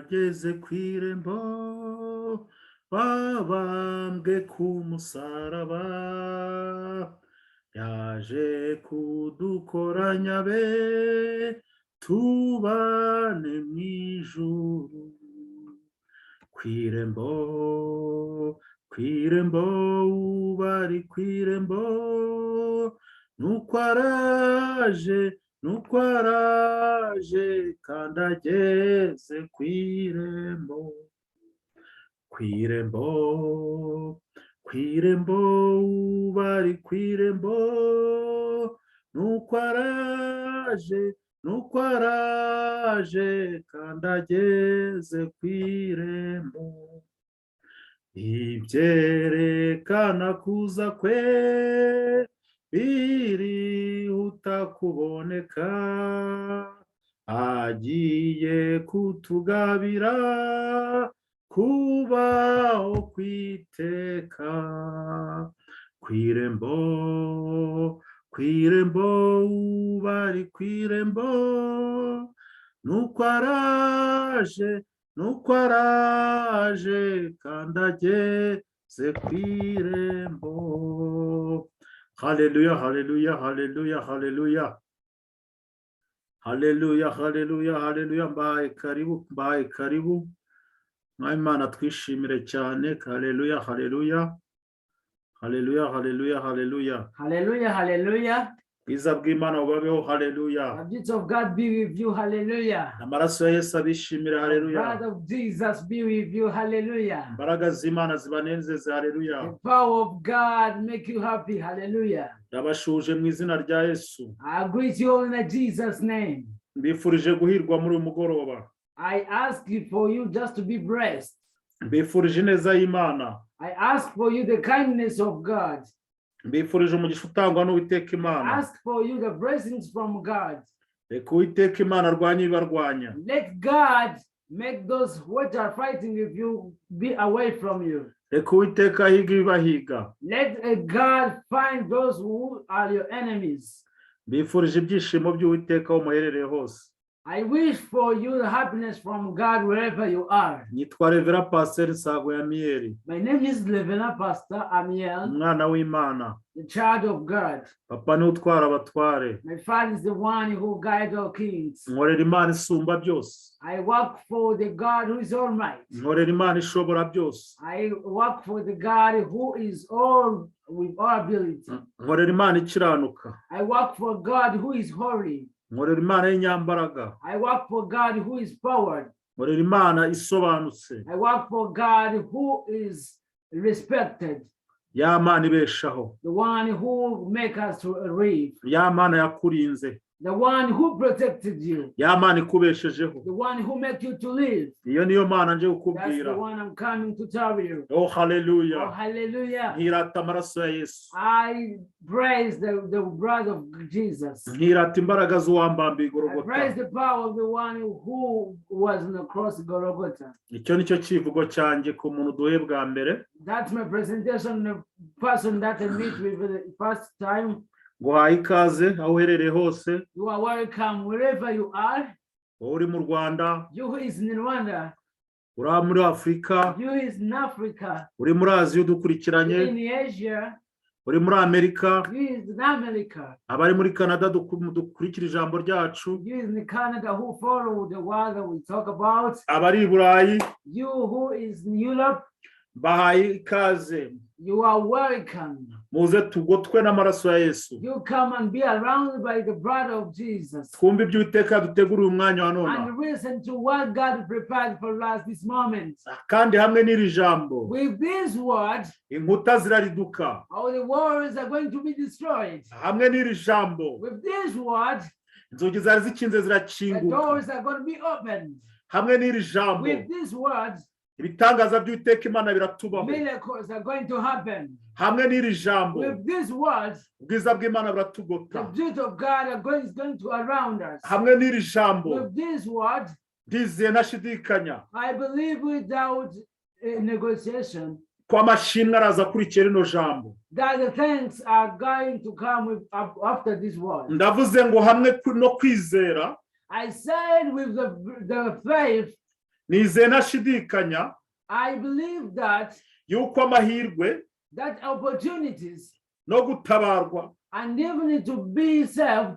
Ageze ku irembo, babambwe ku musaraba. Yaje kudukoranya be, tubane mu ijuru. Ku irembo, ku irembo, bari ku irembo. Nuko araje, nuko araje, kandi ageze ku irembo. Ku irembo, ku irembo, bari ku irembo. Nuko araje, nuko araje, kandi ageze ku irembo. Ibyerekana kuza kwe birihuta kuboneka. Agiye kutugabira kubaho kwiteka. Ku irembo, ku irembo, bari ku irembo. Nuko araje, nuko araje, kandi ageze ku irembo. Haleluya, haleluya, haleluya, haleluya, haleluya, haleluya, haleluya! Mbahaye karibu, mbahaye karibu. Mwami Imana, twishimire cyane. Haleluya, haleluya, haleluya, haleluya, haleluya! Hallelujah, hallelujah. Bwiza bw'Imana bubabeho, haleluya! The beauty of God be with you, hallelujah. Amaraso ya Yesu abishimire, The haleluya! blood of Jesus be with you, hallelujah. Imbaraga z'Imana zibanezeze, haleluya! The power of God make you happy, hallelujah. Ndabasuhuje mu izina rya Yesu. I greet you all in Jesus' name. Mbifurije guhirwa muri uyu mugoroba. I ask you for you just to be blessed. Mbifurije ineza y'Imana. I ask for you the kindness of God. Mbifurije umugisha utangwa n'Uwiteka Imana. Ask for you the blessings from God. Reka Uwiteka Imana arwanye ibibarwanya. Let God make those what are fighting with you be away from you. Reka Uwiteka ahiga ibibahiga. Let God find those who are your enemies. Mbifurije ibyishimo by'Uwiteka aho muherereye hose. I wish for you the happiness from God wherever you are. Nitwa Reverend Pasiteri Nsago ya Miyeri. My name is Reverend Pastor Amiel, Umwana w'Imana. The child of God. Papa niwe utwara abatware. My father is the one who guides all kings. Nkorera Imana isumba byose. I work for the God who is almighty. Nkorera Imana ishobora byose. I work for the God who is all with all ability. Nkorera Imana ikiranuka. I work for God who is holy. Nkorera Imana y'inyambaraga. I work for God who is powered. Nkorera Imana isobanutse. I work for God who is respected, Ya Mana ibeshaho. The one who make us to live, Ya Mana yakurinze. The one who protected you, Ya Mana ikubeshejeho. The one who made you to live. Iyo niyo Mana nje That's the kukubwira. One I'm coming to tell you. Oh Oh, haleluya! Hallelujah. Nkirata amaraso ya Yesu. I praise the blood of Jesus. Nkirata imbaraga z'uwambambiye I praise igorogota. The power of the one who was on the cross of Golgotha. Icyo nicyo kivugo cyanjye ku muntu duhuye bwa mbere. That's my presentation, the person that I meet with for the first time. Nguhaye ikaze aho uherereye hose. You are welcome wherever you are. Wowe uri mu Rwanda, You who is in Rwanda, uri muri Afurika, you who is in Africa, uri muri Aziya udukurikiranye, in Asia, uri muri Amerika, you is in America, abari muri Canada dukurikira ijambo ryacu, you is in Canada who follow the word that we talk about, abari i Burayi, you who is in Europe, bahaye ikaze. You are welcome. Muze tugotwe n'amaraso ya Yesu. You come and be around by the blood of Jesus Twumve ibyo Uwiteka duteguriye umwanya wa none. And listen to what God prepared for us this moment. Kandi hamwe n'iri jambo, With this word, inkuta zirariduka. All the walls are going to be destroyed. Hamwe n'iri jambo, With this word, inzugi zari zikinze the zirakinguka. Doors are going to be opened. Hamwe n'iri jambo, With this word, ibitangaza by'Uwiteka Imana biratubaho. Miracles are going to happen. Hamwe n'iri jambo, With this word, ubwiza bw'Imana the buratugota. Beauty of God is going to around us. Hamwe n'iri jambo, With this word, ndizeye ntashidikanya I believe without a negotiation ko amashimwe araza akurikira rino jambo. That the thanks are going to come after this word. Ndavuze ngo hamwe no kwizera, I said with the faith, Nizeye ntashidikanya I believe that yuko amahirwe that opportunities no gutabarwa and even to be saved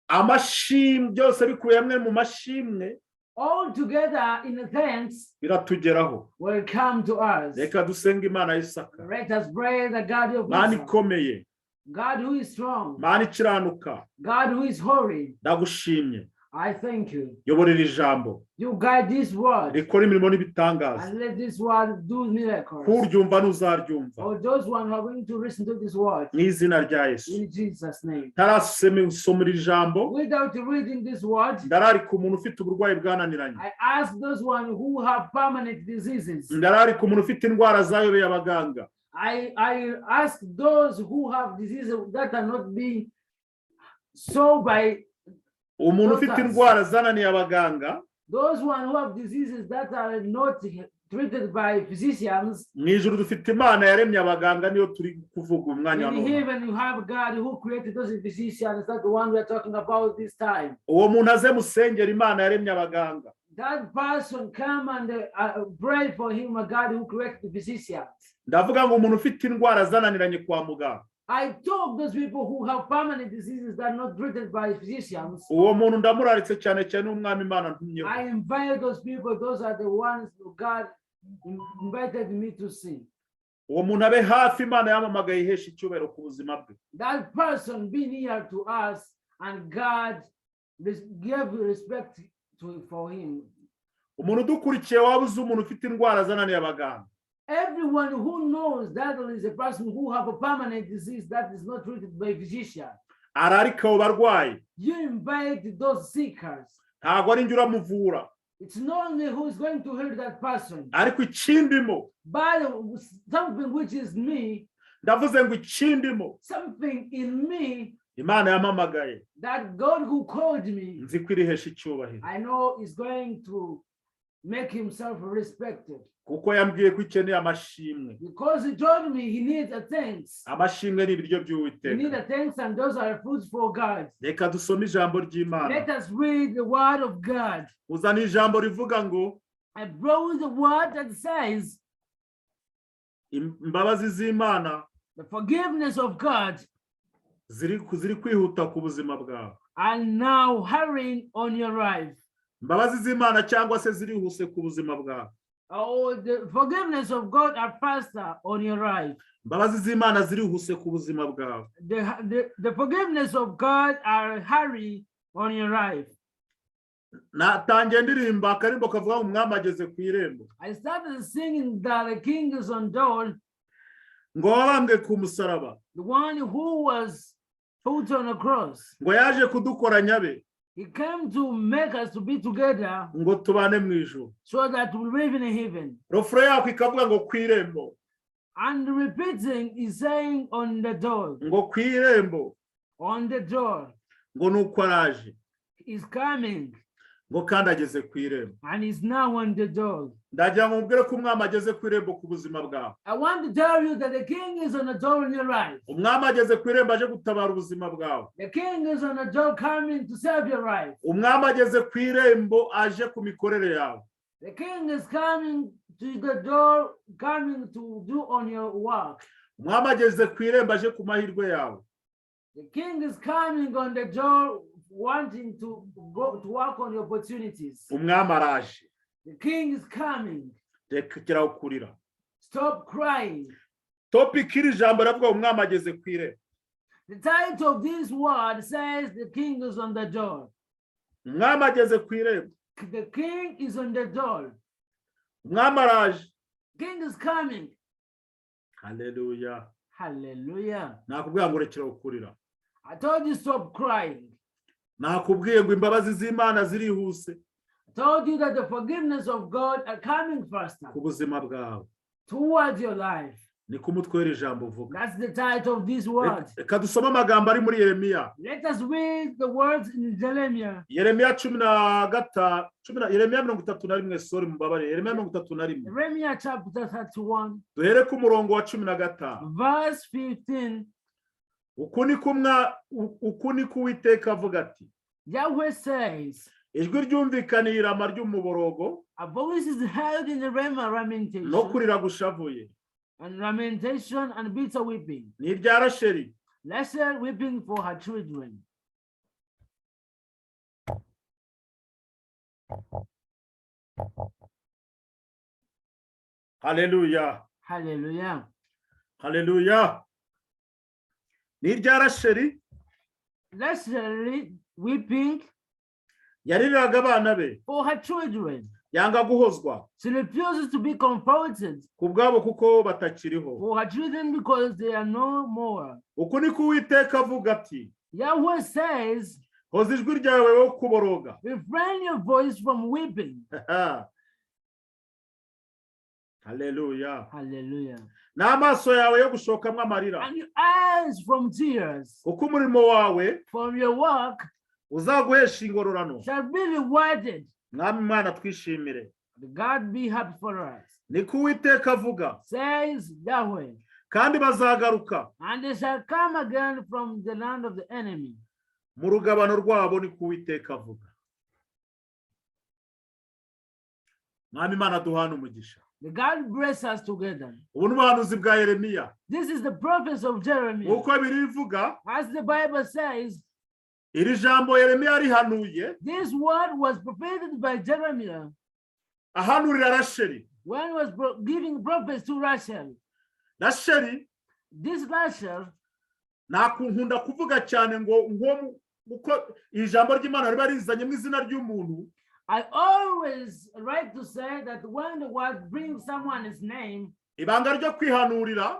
amashimwe byose bikubiye hamwe mu mashimwe all together in thanks biratugeraho. Will come to us. Reka dusenge Imana y'Isaka. Let us pray the God of Mana Israel, ikomeye, God who is strong, Mana ikiranuka, God who is holy. Ndagushimye. I thank you. Yoborera ijambo You guide this word rikora imirimo n'ibitangaza and let this word do miracles. Kuryumva n'uzaryumva For those who are going to listen to this word, mu izina rya Yesu. In Jesus' name. Ntarasoma iri jambo, Without reading this word, ndararika umuntu ufite uburwayi bwananiranye. I ask those one who have permanent diseases. Ndararika umuntu ufite indwara zayobeye abaganga. I ask those who have diseases that are not being solved by Umuntu ufite doctors. Indwara zananiye abaganga. Those one who have diseases that are not treated by physicians. Mu ijuru dufite Imana yaremye abaganga niyo turi kuvuga umwanya wa In none. heaven, you have God who created those physicians. That's the one we are talking about this time. Uwo muntu aze musengera Imana yaremye abaganga. That person come and pray for him, a God who created the physicians. Ndavuga ngo umuntu ufite indwara zananiranye kwa muganga, I told those people who have permanent diseases that are not treated by physicians. Uwo muntu ndamuraritse cyane cyane n'Umwami Imana ntumyeho. I invite those people, those are the ones who God invited me to see. Uwo muntu abe hafi Imana yamamagaye ihesha icyubahiro ku buzima bwe. That person be near to us and God give respect for him. Umuntu udukurikiye waba uzi umuntu ufite indwara zananiye abaganga, Everyone who knows that there is a person who have a permanent disease that is not treated by physician, ararika abo barwayi. You invite those seekers. Ntabwo ari njye uramuvura, It's not only who is going to heal that person, ariko ikindimo, but something which is me, ndavuze ngo ikindimo, something in me Imana yampamagaye, that God who called me, nzi ko irihesha icyubahiro, I know is going to make himself respected. Kuko yambwiye ko ikeneye amashimwe. Because he told me he needs a thanks. Amashimwe ni ibiryo He needs by'Uwiteka. A thanks, and those are foods for God. Reka dusome ijambo ry'Imana. Let us read the word of God. Uzana ijambo rivuga ngo I brought the word that says imbabazi z'Imana the forgiveness of God ziri kwihuta ku buzima bwawe. Are now hurrying on your life. Imbabazi z'Imana cyangwa se zirihuse ku buzima bwawe. Oh, the forgiveness of God are faster on your life. Imbabazi z'Imana zirihuse ku buzima bwawe. The forgiveness of God are hurry on your life. Natangiye ndirimba akarimbo kavuga ngo umwami ageze ku irembo, I started singing that the king is on door, ngo wabambwe ku musaraba, the one who was put on a cross. Ngo yaje kudukoranya be, He came to make us to be together ngo tubane mu ijuru. So that we live in heaven. Refrain yako ikavuga ngo ku irembo, And repeating is saying on the door, ngo ku irembo, on the door, ngo nuko araje, is coming ngo kandi ageze ku irembo. And is now on the door. Ndagira ngo mubwire ko umwami ageze ku irembo ku buzima bwawe. I want to tell you that the king is on the door in your life. Umwami ageze ku irembo aje gutabara ubuzima bwawe. The king is on the door coming to save your life. Umwami ageze ku irembo aje ku mikorere yawe. The king is coming to the door, coming to do on your work. Umwami ageze ku irembo aje ku mahirwe yawe. The king is coming on the door, wanting to go to work on your opportunities. Umwami araje. The king is coming. Rekeraho kurira. Stop crying. Topic iri jambo ravuga ngo umwami ageze ku irembo. The title of this word says the king is on the door. Umwami ageze ku irembo. The king is on the door. Umwami araje. King is coming. Haleluya. Hallelujah. Nakubwiye ngo rekeraho kurira. I told you stop crying. Nakubwiye ngo imbabazi z'Imana zirihuse I told you that the forgiveness of God are coming faster ku buzima bwawe. Towards your life. Ni ko umutwe w'iri jambo uvuga. That's the title of this word. Reka dusome amagambo ari muri Yeremiya. Let us read the words in Jeremiah. Yeremiya 15 cumi na Yeremiya 31, sorry, mubabare, Yeremiya 31. Jeremiah chapter 31, Duhere ku murongo wa 15. Verse 15. Uku ni ko Uwiteka avuga ati, Yahweh says, Ijwi ryumvikaniye i Rama ry'umuborogo A voice is heard in the Ramah, no lamentation kurira gushavuye and lamentation and bitter weeping. Ni irya Rasheli Rachel weeping for her children. Haleluya. Hallelujah. Haleluya, ni irya Rasheli Rachel weeping yaririraga abana be for her children. Yanga guhozwa She refuses to be comforted ku bwabo kuko batakiriho. For her children because they are no more. Uku niko Uwiteka avuga ati Yahweh says, hoza ijwi ryawe wo kuboroga. Refrain your voice from weeping. Haleluya. Hallelujah. N'amaso yawe yo gushokamo amarira And your eyes from tears. Kuko umurimo wawe From your work uzaguhesha ingororano. Shall be rewarded. Mwami Imana twishimire. God be happy for us. Niko Uwiteka avuga. Says Yahweh. Kandi bazagaruka And they shall come again from the land of the enemy. Mu rugabano rwabo niko Uwiteka avuga. Mwami Imana duhana umugisha. The God bless us together. Ubu ni ubuhanuzi bwa Yeremiya. This is the prophecy of Jeremiah. Nk'uko birivuga As the Bible says, iri jambo Yeremiya rihanuye this word was prophesied by Jeremiah ahanurira Rasheli. When he was giving prophecy to Rachel. Rasheli This Rachel, nakunkunda kuvuga cyane ngo nko uko iri jambo ry'Imana riba rizanye mu izina ry'umuntu. I always like to say that when the word brings someone's name, Ibanga ryo kwihanurira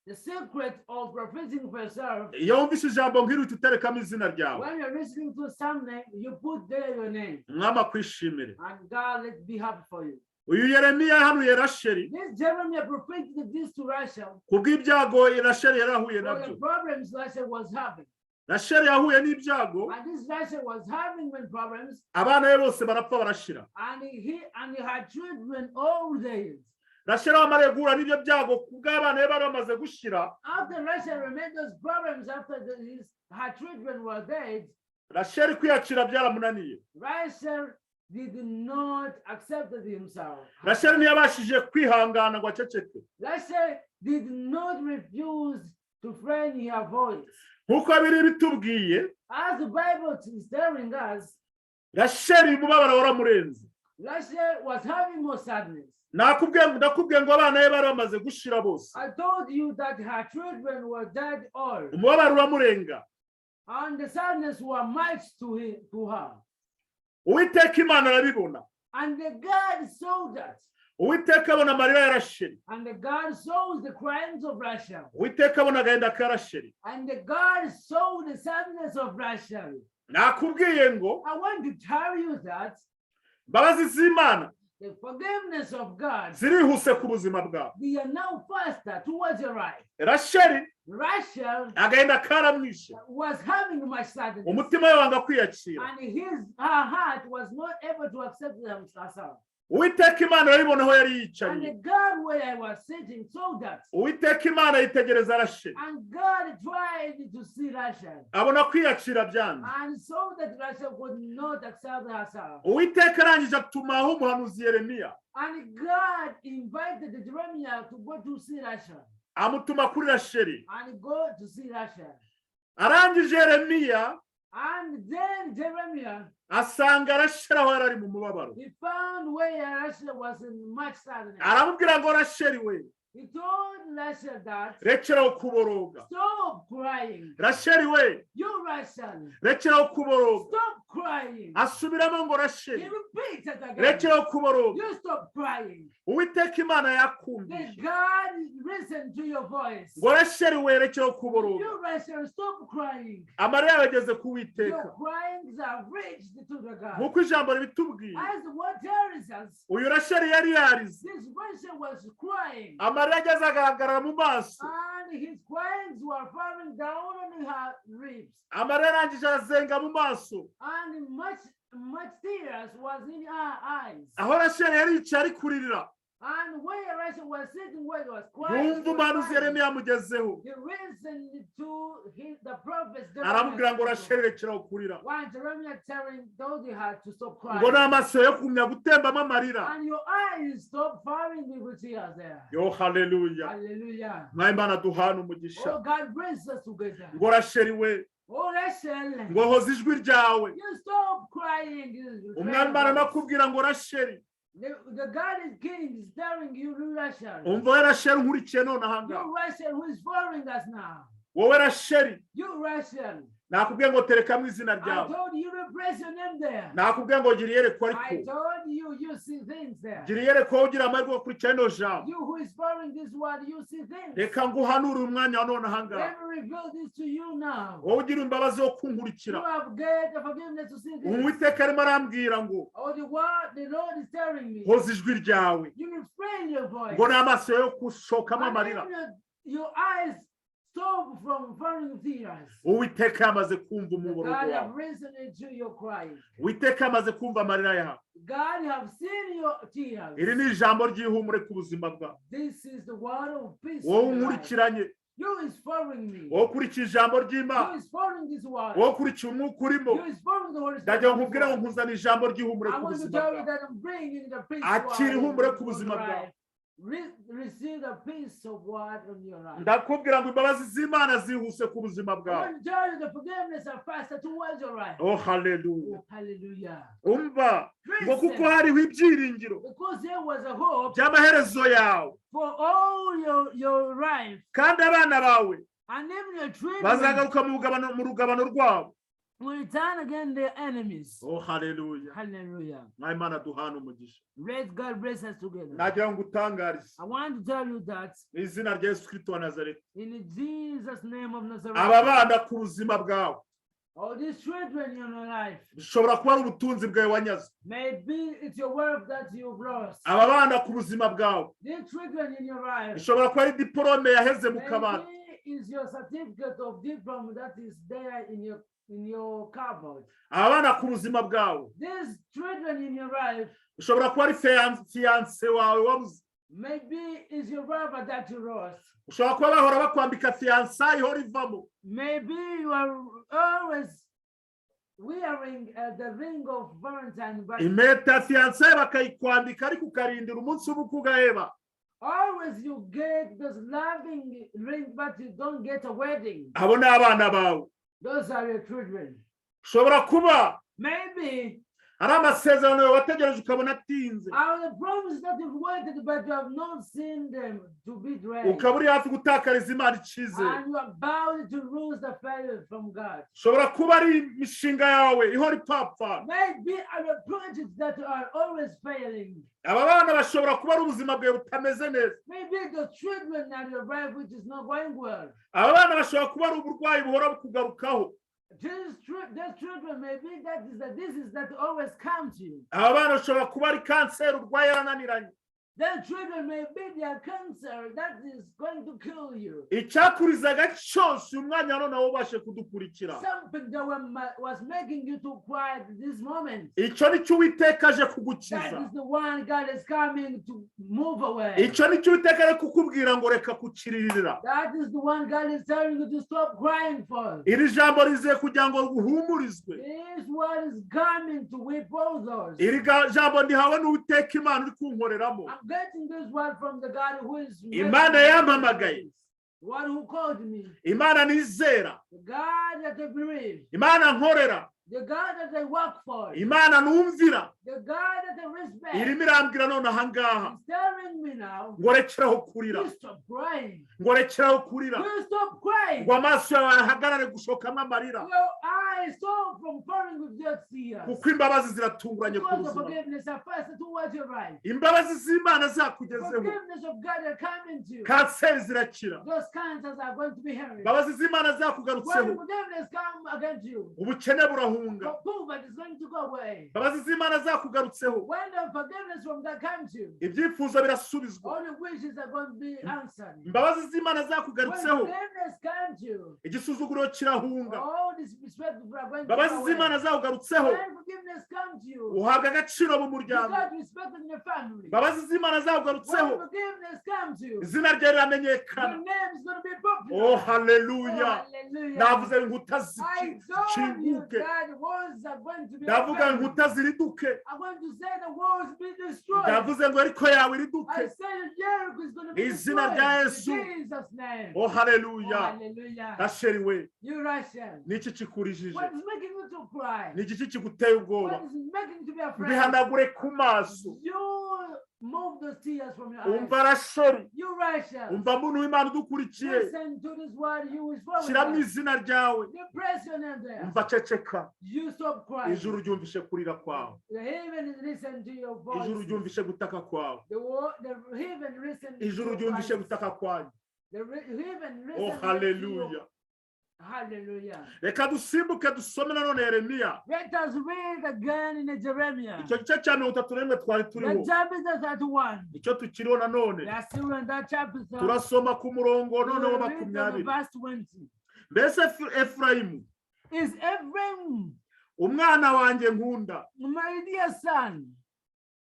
the secret of prophesying for yourself, iyo wumvise ijambo nk'iri uhita uterekamo izina ryawe. When you're listening to something, you put there your name. Umwami akwishimire. And God let be happy for you. Uyu Yeremiya yahanuye Rasheli This Jeremiah propheted this to Rachel kubw'ibyago Rasheli yarahuye for nabyo. the problems Rachel was having. Rasheli yahuye n'ibyago. And this Rachel was having many problems, Abana be bose barapfa barashira. And he and her children all days. Rasheli bamariye guhura n'ibyo byago kubw'abana be bari bamaze gushira. After Rachel remained those problems after her children were dead, Rasheli kwiyakira byaramunaniye. Rachel did not accept it himself. Rasheli ntiyabashije kwihangana ngo aceceke. Rachel did not refuse to friend her voice. Nk'uko biri bitubwiye As the Bible is telling us, Rasheli umubabaro waramurenze. Rachel was having more sadness. Nakubwiye ndakubwiye ngo abana be bari bamaze gushira bose. I told you that her children were dead all, Umubabaro uramurenga. And the sadness were much to her. Uwiteka Imana arabibona. And the God saw that, Uwiteka abona amarira ya Rasheli. And the God saw the crimes of Rachel, Uwiteka abona agahinda ka Rasheli. And the God saw the sadness of Rachel. Nakubwiye ngo I want to tell you that imbabazi z'Imana the forgiveness of God, zirihuse ku buzima bwawe. They are now faster towards your right. Rasheli Rachel agahinda karamwishe. Was having much sadness, Umutima we wanga kwiyakira. And his her heart was not able to accept them herself. Uwiteka Imana arabibona aho yari And yiyicariye. the God where I was sitting saw that. Uwiteka Imana yitegereza Rasheli. And God tried to see Rachel Abona kwiyakira byanze. And saw that Rachel could not accept herself. Uwiteka arangije atumaho umuhanuzi Yeremiya. And God invited Jeremiah to go to see Rachel Amutuma kuri Rasheli. And go to see Rachel. Arangije Yeremiya And then Jeremiah, asanga Rasheli aho yari ari mu mubabaro. He found where Rachel was in much sadness. Aramubwira ngo Rasheli we He told Rachel that rekeraho kuboroga. Stop crying. Rasheli we You Rachel, rekeraho kuboroga. stop crying. Asubiramo ngo He Rasheli repeated again. rekeraho kuboroga. You stop crying. Uwiteka Imana The yakumvise. God listen to your voice. Ngo Rasheli we rekeraho kuboroga. You Rachel, stop crying. Amarira yawe ageze ku Your Witeka. cryings have reached to the God. Nk'uko ijambo ribitubwiye As the word tells us, uyu Rasheli yari yarize. This Rachel was crying, Amarira ageze agaragara mu maso. And his cryings were falling down on her ribs, Amarira arangije arazenga mu maso. And much, much tears was in her eyes. Aho Rasheli yari yicaye ari kuririra. And where Rachel was sitting, where it was quiet, Yumva she was umuhanuzi crying. Yeremiya yamugezeho. He listened to the prophets. Aramubwira ngo Jeremiah. Rasheli, rekeraho kurira. When Jeremiah telling told her to stop Ngo crying. n'amaso yo kumya gutembamo amarira. And your eyes stop falling with tears there. Yo, haleluya! Hallelujah. Mwami Imana duhana umugisha. Oh, God brings us together. Ngo Rasheli we, Oh, Rachel, ngo hoza ijwi ryawe. You stop crying. Umwami Imana amakubwira ngo Rasheli. The God is King is telling you, Rachel. Umva we Rasheli nkurikiye none ahangaha. You, Rachel, who is following us now. Wowe Rasheli, You, Rachel. Nakubwiye ngo terekamo izina I ryawe. Told you to press your name there. Nakubwiye ngo gira iyerekwa. I Ariko told you, you see things there. gira iyerekwa, ugira amahirwe yo gukurikira rino jambo. You who is following this word, you see things. Reka nguhanure uyu mwanya wa none ahangaha. Let me reveal this to you now. Wowe ugira imbabazi yo You kunkurikira, have get the forgiveness to see this. Uwiteka arimo arambwira ngo Oh, the word, the Lord is telling me. hoza ijwi ryawe. You refrain your voice. Ngo n'amaso yo gushokamo And amarira. even your eyes stop from falling tears. Uwiteka yamaze kumva umuborogo God have wawe. listened to your crying. Uwiteka yamaze kumva amarira yawe. God have seen your tears. Iri ni ijambo ry'ihumure ku buzima bwawe. This is the word of peace Wowe in your life. unkurikiranye, You is following me. wowe ukurikiye ijambo ry'Imana, You is following this word. wowe ukurikiye umwuka urimo, You is following the Holy Spirit. ndagira ngo nkubwire ngo nkuzane ijambo ry'ihumure I ku want to buzima tell you bwawe. that I'm bringing the peace Akira word ihumure in ku your buzima bwawe. life. Receive the peace of God on your life. Ndakubwira ngo imbabazi z'Imana zihuse ku buzima I bwawe. Want to tell you the forgiveness are faster towards your life. Oh, haleluya! Oh, hallelujah. Umva ngo kuko Listen, hariho ibyiringiro because there was a hope by'amaherezo yawe, for all your life, kandi abana bawe and even your children bazagaruka mu rugabano rwabo. Will turn again their enemies. Oh, haleluya! Hallelujah. Mwami Imana duhana umugisha. Let God bless us together. Nagira ngo utangarize I want to tell you that mu izina rya Yesu Kristo wa Nazareti, in Jesus' name of Nazareth, aba bana ku buzima bwawe all these children in your life, bishobora kuba ari ubutunzi bwawe wanyaze. Maybe it's your wealth that you've lost. Aba bana ku buzima bwawe These children in your life, bishobora kuba ari diporome yaheze mu kabati. Maybe is your certificate of diploma that is there in your cupboard. Aba bana ku buzima bwawe These children in your life, bishobora kuba ari fiancé wawe wabuze. Maybe is your brother that you lost. Ushobora kuba bahora bakwambika fiançailles ihora ivamo. Maybe you are always wearing the ring of Valentine, but Impeta ya fiançailles bakayikwambika ariko ukarindira umunsi w'ubukwe ugaheba. Always you get this loving ring, but you don't get a wedding. Abo ni abana bawe. Those are your children. Ushobora kuba Maybe ari amasezerano yawe wategereje ukabona atinze, are the promise that you've waited, but you have not seen them to be ready. Ukaba uri hafi gutakariza Imana icyizere. And you are about to lose the faith from God. Ushobora kuba ari imishinga yawe ihora ipfapfana. Maybe are the projects that are always failing. Aba bana bashobora kuba ari ubuzima bwawe butameze neza. Maybe the children are your life which is not going well. Aba bana bashobora kuba ari uburwayi buhora bukugarukaho. These children, maybe that is the disease that always comes to you. Aba bana bashobora kuba ari kanseri urwaye yarananiranye. The children may be their cancer that is going to kill you. Icyakurizaga cyose uyu mwanya wa none ubashe kudukurikira, Something that was making you to cry at this moment. Icyo ni cyo Uwiteka aje That kugukiza. Is the one God is coming to move away. Icyo ni cyo Uwiteka ari kukubwira ngo reka kukiririra. That is the one God is telling you to stop crying for. Iri jambo riziye kugira ngo uhumurizwe. This one is coming to weep all those. Iri jambo ndihawe n'Uwiteka Imana uri kunkoreramo. I'm getting this word from the God who is Imana yampamagaye. The one who called me, Imana nizera, the God that I believe, Imana nkorera, the God that I work for, Imana numvira, the God that I respect. Irimo irambwira none ahangaha He's telling me now, ngo rekeraho kurira, you stop crying. Ngo rekeraho kurira, You stop crying. Ngo amaso yawe ahagarare gushokamo amarira, Your eyes stop from falling with your tears. Kuko imbabazi ziratunguranye ku Because the buzima. Forgiveness are first towards your right. Imbabazi z'Imana zakugezeho. Forgiveness of God are coming to you. Kanseri zirakira. Those cancers are going to be healed. Imbabazi z'Imana When zakugarutseho, forgiveness come against you, ubukene burahunga. burahunga. But poverty is going to go away. Imbabazi z'Imana zakugarutseho, When the forgiveness from God comes to you, ibyifuzo birasubizwa. All the wishes are going to be answered. Imbabazi z'Imana When zakugarutseho, forgiveness comes to you, igisuzuguro kirahunga. All this respect are going to go Imbabazi away. z'Imana zakugarutseho, When forgiveness comes to you, uhabwa agaciro mu you muryango. got respect in your family. Imbabazi z'Imana zakugarutseho, When forgiveness comes to you, izina rye riramenyekana. Your name is going to be popular. Oh, Oh, haleluya! hallelujah. Navuze inkuta I told you zikinguke. that walls are going to be Ndavuga opened. inkuta ziriduke. I'm going to say the walls be destroyed. Ndavuze ngo ariko yawe iriduke. I say Jericho is going to be Izina destroyed. rya In Yesu. Jesus' name. Oh, Oh, haleluya! hallelujah. Rasheli we, You Rachel. niki kikurijije? What is making you to cry? Ni igiki kiguteye ubwoba? What is making you to be afraid? Bihanagure ku maso. You move those tears from your eyes. Umva Rasheli, You Rachel. umva muntu w'Imana udukurikiye, Listen to this word you is following. shyiramo izina ryawe. You press your name there. Umva, ceceka. You stop crying. Ijuru ryumvishe kurira kwawe. The heaven listen to your voice. Ijuru ryumvishe gutaka kwawe. The heaven listen to Ijuru your ryumvishe voice. gutaka kwanyu. The heaven listen Oh, to haleluya! your. Hallelujah. Reka dusimbuke dusome nanone Yeremiya. Let us read again in Jeremiah. Icyo gice cya 31 twari turiho, The chapter 31. nicyo tukiriho nanone. We are still in that chapter. Turasoma ku murongo We noneho will read from the 20. verse 20. Mbese Efurayimu, Is Ephraim umwana wanjye nkunda, my dear son?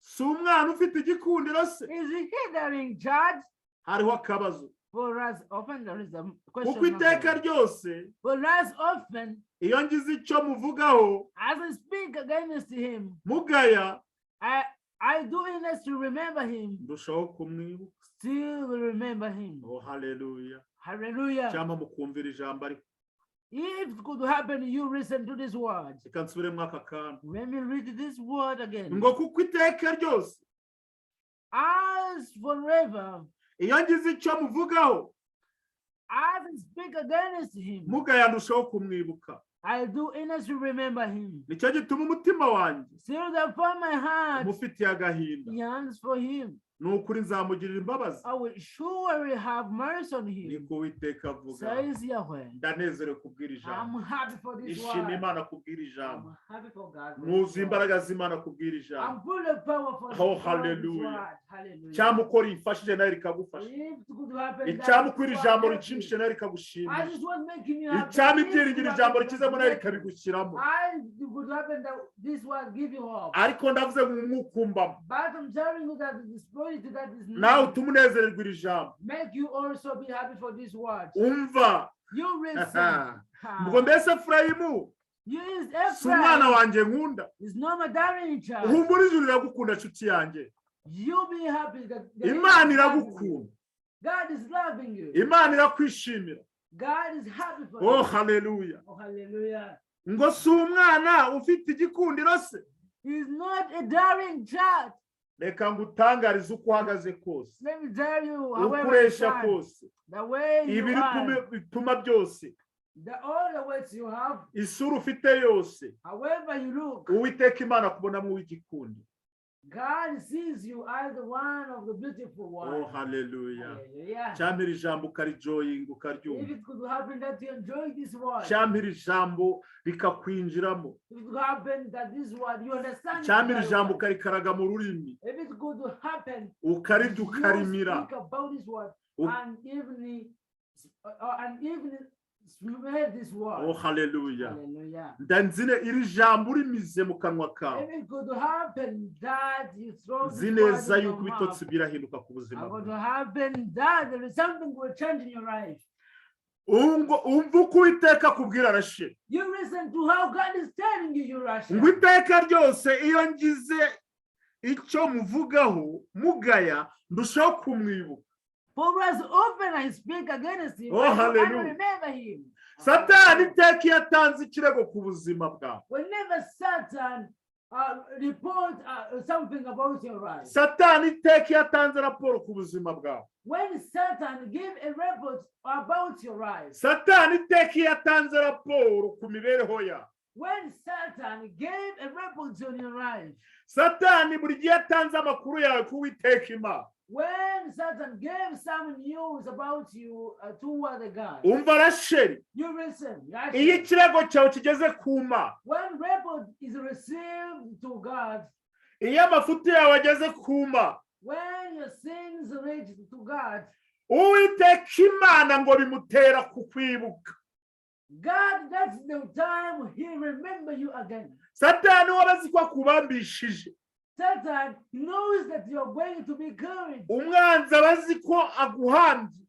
Si umwana ufite igikundiro se? Is he hearing judge? Hariho akabazo. For us, often there is a question Kuko iteka mark. Ryose For us, often, iyo ngize icyo muvugaho as I speak against him, mugaya, I do earnest to remember him, ndushaho kumwibuka. Still will remember him. Oh, haleluya! Hallelujah. Cyangwa mukumvira ijambo, ariko If it could happen, you listen to this word. Reka nsubiremo aka kantu. Let me read this word again. Ngo kuko iteka ryose As forever, iyo ngize icyo muvugaho as I speak against him, mugaya, ndushaho kumwibuka. I do earnest to remember him. Nicyo gituma umutima wanjye Still therefore my heart umufitiye agahinda. Yearns for him. Ni ukuri nzamugirira imbabazi, I will surely have mercy on him, niko Uwiteka avuga. Says Yahweh. Ndanezerewe kubwira ijambo. I'm happy for this Nishimiye word. Imana kubwira ijambo. I'm happy for God for this Mwuzuye word. imbaraga z'Imana kubwira ijambo. I'm full of power for Oh, for this hallelujah. word. Hallelujah. Cyangwa uko rifashije nawe rikagufasha. If it could happen, that Icyampa uko iri this jambo word help rishimishije you. nawe I rikagushimisha. just was making you happy. Icyampa If it ibyiringiro could ijambo happen, rikizemo nawe rikabigushyiramo. It could happen that this word give you hope. Ariko ndavuze ngo umwuka umbamo But I'm telling you that the spirit that is nawe now utuma unezererwa iri jambo. Make you also be happy for this word. Umva. You listen. Ngo mbese Efurayimu You is si umwana Ephraim wanjye nkunda? Is not my darling child. Humura, ijuru riragukunda nshuti yanjye. You be happy that the Imana is loving you. iragukunda. God is loving you. Imana irakwishimira. God is happy for Oh, you. haleluya! Oh, hallelujah. Ngo si umwana ufite igikundiro se? He's not a darling child. Reka ngutangarize, uko uhagaze kose, Let me tell you, however you ukoresha stand, kose, the way you ibiri are, bituma byose, the all the weights you have, isura ufite yose, however you look, Uwiteka Imana akubonamo uw'igikundiro. God sees you as the one of the beautiful one. Oh, haleluya! Hallelujah. Cyampa iri jambo ukarijoyinga, ukaryumva. If it could happen that you enjoy this word, Cyampa iri jambo rikakwinjiramo. If it could happen that this word you understand it Cyampa iri very jambo well. ukarikaraga mu rurimi, If it could happen, ukarirya, you ukarimira. Speak about this word and even smell this word. Oh, haleluya! Hallelujah. Ndanzine iri jambo urimize mu kanwa kawe, If it could happen that you throw this nzi word neza in your yuko mouth, ibitotsi birahinduka ku buzima I'm going bwawe. To happen that there is something will change in your life. Umva uko Uwiteka akubwira, Rasheli. You listen to how God is telling you, you Rachel. Ngo iteka ryose iyo ngize icyo muvugaho mugaya, ndushaho kumwibuka. For as often I speak against him, Oh, I hallelujah. Remember him. Satani iteka iyo atanze ikirego ku buzima bwawe, Whenever Satan report something about your life, Satani iteka iyo atanze raporo ku buzima bwawe, when Satan give a report about your life, Satani iteka iyo atanze raporo ku mibereho yawe, When Satan gave a report on your life, Satani buri gihe atanze amakuru yawe ku Uwiteka Imana, when Satan gave some news about you toward the God, umva Rasheli, you listen. iyo Rachel, ikirego cyawe kigeze ku Mana, when report is received to God, iyo amafuti yawe ageze ku Mana, when your sins reach to God, Uwiteka Imana ngo bimutera kukwibuka. God, that's the time He remember you again. Satani waba azi ko akubambishije. Satan knows that you're going to be killed. Umwanzi aba azi ko aguhambye.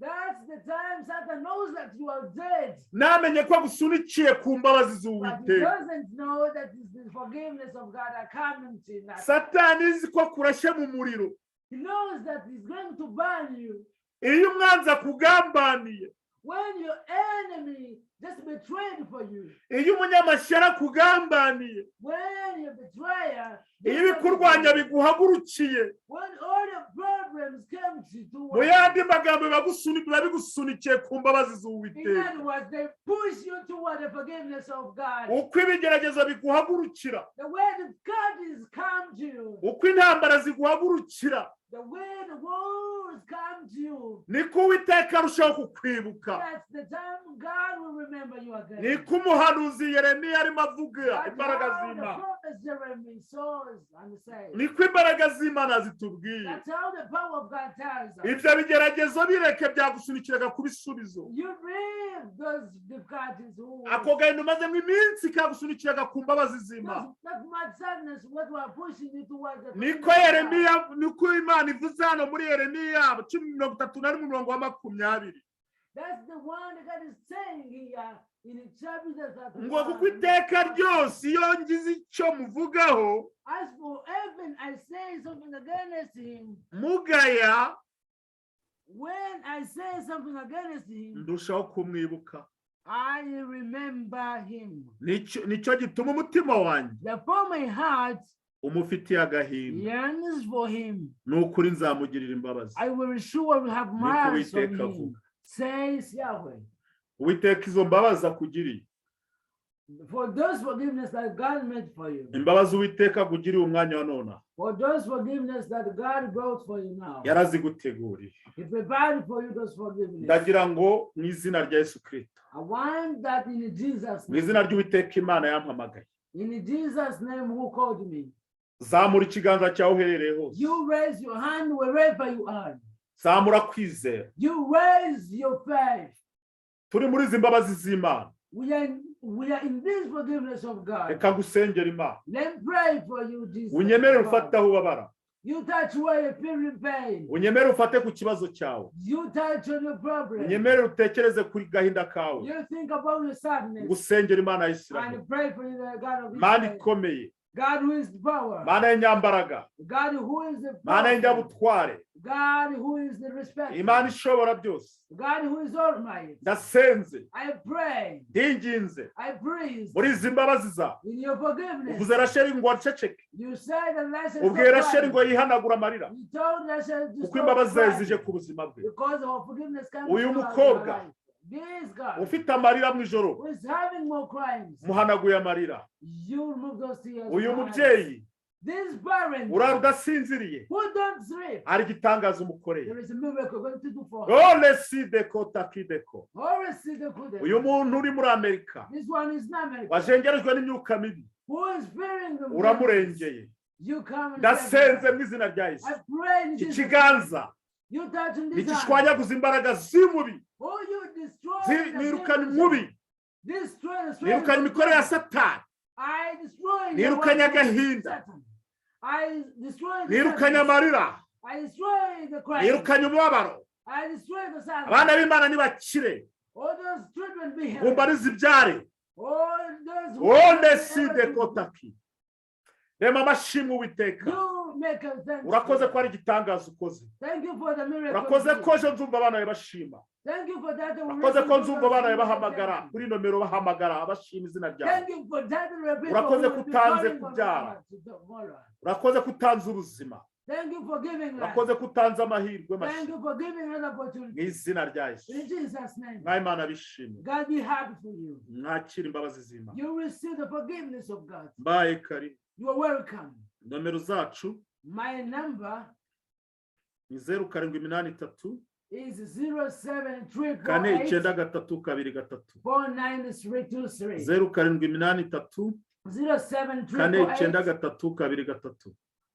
That's the time Satan knows that you are dead. Namenye ko agusunikiye ku mbabazi But he z'Uwiteka. Doesn't know that it's the forgiveness of God that coming to him. Satani izi ko akurashe mu muriro. He knows that he's going to burn you. Iyo umwanzi akugambaniye, When your enemy just betrayed for you, iyo umunyamashyari akugambaniye, when your betrayer, iyo ibikurwanya biguhagurukiye, when all the problems come to you, mu yandi magambo biba bigusunikiye ku mbabazi in z'Uwiteka. Other words, they push you toward the forgiveness of God. Uko ibigeragezo biguhagurukira, The way the God is come to you, uko intambara ziguhagurukira, the way the wars come to you, niko Uwiteka arushaho kukwibuka. That's the time God will remember you again. Niko umuhanuzi Yeremiya arimo avuga That's imbaraga how the z'Imana. Prophet Jeremy saws and says. Niko imbaraga z'Imana zitubwiye. That's how the power of God tells us. Ibyo bigeragezo bireke, byagusunikiraga ku bisubizo. You bring those difficulties who Ako gahinda umazemo iminsi kagusunikiraga ku mbabazi z'Imana. That much sadness, what were pushing you towards the Niko forgiveness of God. Yeremiya, niko Imana ivuze hano muri Yeremiya 31, umurongo wa 20. That's the one that God is saying here in chapter 31. Ngo kuko iteka ryose iyo ngize icyo muvugaho, As for heaven, I say something against him. mugaya, When I say something against him, ndushaho kumwibuka. I remember him. Nicyo gituma umutima wanjye Therefore, my heart umufitiye agahinda. Yearns for him. Ni ukuri nzamugirira imbabazi. I will surely have Niko mercy on Uwiteka him, avuga. Says Yahweh. Uwiteka izo mbabazi akugiriye, For those forgiveness that God made for you, imbabazi Uwiteka akugiriye umwanya wa nona, for those forgiveness that God brought for you now, yaraziguteguriye. He prepared for you those forgiveness. Ndagira ngo mu izina rya Yesu Kirisito, I want that in Jesus' mu izina name. ry'Uwiteka Imana yampamagaye, In Jesus' name who called me. Zamura ikiganza cyawe uherereye hose. You raise your hand wherever you are. Zamura kwizera. You raise your faith. Turi muri izi mbabazi z'Imana. We are in this forgiveness of God. Reka ngusengera Imana. Let me pray for you, Jesus. Unyemerere God. ufate aho ubabara. You touch where you're feeling pain. Unyemerere ufate ku kibazo cyawe. You touch on your problem. Unyemerere utekereze kuri gahinda kawe. You think about your sadness Ngusengera Imana ya Isiraheli. And pray for you, the God of Mana Israel. ikomeye, God who is the power. Mana y'inyambaraga, God who is the Mana powerful. y'inyabutware, God who is the respect. Imana ishobora byose, God who is almighty. Ndasenze, I pray. ndinginze I praise muri izi mbabazi zawe. In your forgiveness. Uvuze Rasheli ngo aceceke. You said the lesson. Ubwiye Rasheli ngo yihanagure amarira, You told Rachel to kuko stop imbabazi zawe crying zije ku buzima bwe. because our forgiveness comes Uyu to our mukobwa life. This God ufite amarira mu ijoro, who is having more crimes, muhanaguye amarira. You remove those tears Uyu from our eyes. mubyeyi This parent urara udasinziriye, who don't sleep, hari igitangaza umukoreye. There is a miracle going to do for her. Ole takideko. Always see the good. Uyu muntu uri muri Amerika This one is not America. wajengerejwe n'imyuka mibi, Who is fearing the uramurengeye. You come and Ndasenze save her. mu izina rya Yesu. I pray in Jesus' name. Ikiganza You touch in this hand. ntigishwanyaguza imbaraga z'umubi. Oh, you destroy the Nirukana demons. umubi. Destroy the strength Nirukanye of imikorere ya Satan. Satani. I destroy the Nirukanye work of agahinda. Satan. I destroy the Nirukanye sadness. amarira. I destroy the crying. Nirukanye umubabaro. I destroy the sadness. Abana b'Imana nibakire. All those children be healed. Ngumba nizibyare. All those who One have side kotaki. Rema amashimwe Uwiteka. You make a thanks. Urakoze ko ari igitangaza ukoze. Thank you for the miracle. Urakoze ko ejo nzumva abana bawe bashima. Thank you for that. Urakoze ko nzumva abana bawe bahamagara kuri nomero, bahamagara bashima izina ryawe. Thank you for that. Urakoze ko utanze kubyara. Urakoze ko utanze ubuzima. Thank you for giving life. Urakoze ko utanze amahirwe Thank mashya. You for giving us Mu opportunity. Izina rya Yesu. In Jesus' name. Mwami Imana bishimye. God be happy for you. Mwakire imbabazi z'Imana. You receive the forgiveness of God. Mbaye karibu. You are welcome. Nomero zacu My number ni 0783 is 07 4 93 23. 49323. 0783 4 07 93 23.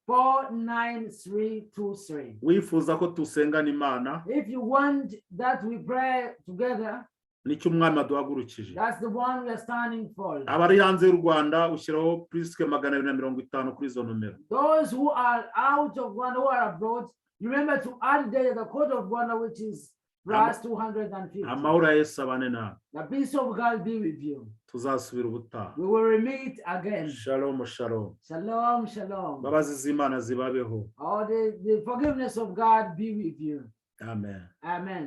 49323. Wifuza ko dusengana Imana, If you want that we pray together, nicyo Umwami aduhagurukije. That's the one we are standing for. Abari hanze y'u Rwanda ushyiraho plus 250 kuri izo nomero. Those who are out of Rwanda, who are abroad, remember to add the code of Rwanda, which is plus 250. Amahoro ya Yesu abane nawe. The peace of God be with you. Tuzasubira ubutaha. We will meet again. Shalom, shalom. Shalom, shalom. Imbabazi z'Imana zibabeho. All the forgiveness of God be with you. Amen. Amen.